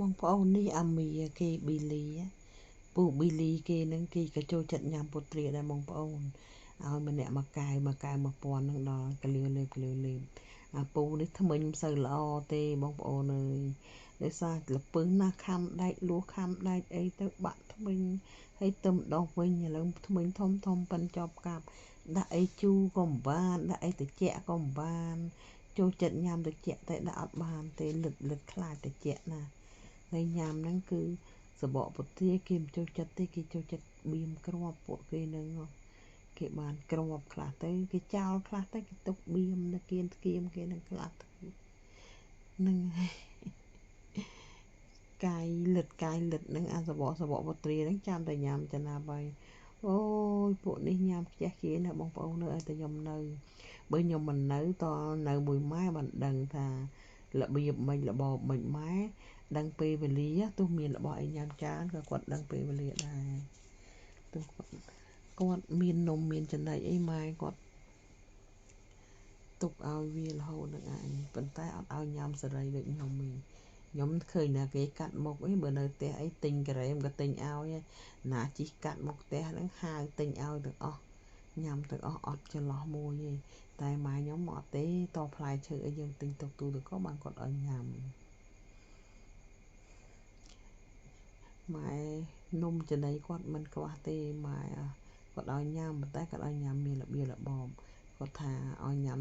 បងប្អូននេះអាមីគេប៊ីលីពូប៊ីលីគេនឹងគេក៏ចូលចិត្តញ៉ាំពុទ្រាដែរបងប្អូនឲ្យម្នាក់មួយកែវមួយកែវ1000នឹងដល់កលៀវលេបកលៀវលេបអាពូនេះថ្មិញមិនសូវល្អទេបងប្អូនអើយដោយសារលពឹងណាខំដែកលួសខំដែកអីទៅបាក់ថ្មិញហើយទៅម្ដងវិញឥឡូវថ្មិញធំធំប៉ិនចប់កាប់ដាក់អីជូរក៏មិនបានដាក់អីត្រជាក់ក៏មិនបានចូលចិត្តញ៉ាំត្រជាក់តែដាក់អត់បានទេលិតលិតខ្លាចត្រជាក់ណាហើយញ៉ាំហ្នឹងគឺសបកពុទ្រាគេមិនចូលចិត្តទេគេចូលចិត្តបៀមគ្រាប់ពួកគេហ្នឹងគេបានគ្រាប់ខ្លះទៅគេចោលខ្លះទៅគេទុកបៀមនៅគៀនស្គៀមគេនឹងខ្លះទៅនឹងកាយលិតកាយលិតនឹងអាសបកសបកពុទ្រាហ្នឹងចាំតែញ៉ាំចំណាប់ហើយអូយពួកនេះញ៉ាំខ្ជះជាណាបងប្អូននៅឲ្យតែខ្ញុំនៅបើខ្ញុំមិននៅតនៅមួយម៉ែមិនដឹងថារបៀបមិនរបបមិនម៉ែដឹងពេលវេលាទោះមានរបស់អីញ៉ាំច្រើនក៏គាត់ដឹងពេលវេលាដែរទោះគាត់មាននំមានចំណីអីម៉ែគាត់ទុកឲ្យវារហូតនឹងឯងប៉ុន្តែអត់ឲ្យញ៉ាំសេរីដូចខ្ញុំទេខ្ញុំឃើញណាគេកាត់មុខអីបើនៅផ្ទះអីទិញការ៉េមក៏ទិញឲ្យណាជីកកាត់មុខផ្ទះហ្នឹងហៅទិញឲ្យទាំងអស់ញ៉ាំទាំងអស់អត់ចន្លោះមួយទេតែម៉ែខ្ញុំអត់ទេតផ្លែឈើអីយើងទិញទុកទូទៅក៏បានគាត់ឲ្យញ៉ាំម៉ែនំចំណីគាត់មិនខ្វះទេម៉ែគាត់ឲ្យញ៉ាំប៉ុន្តែគាត់ឲ្យញ៉ាំមានរបៀបរបបគាត់ថាឲ្យញ៉ាំ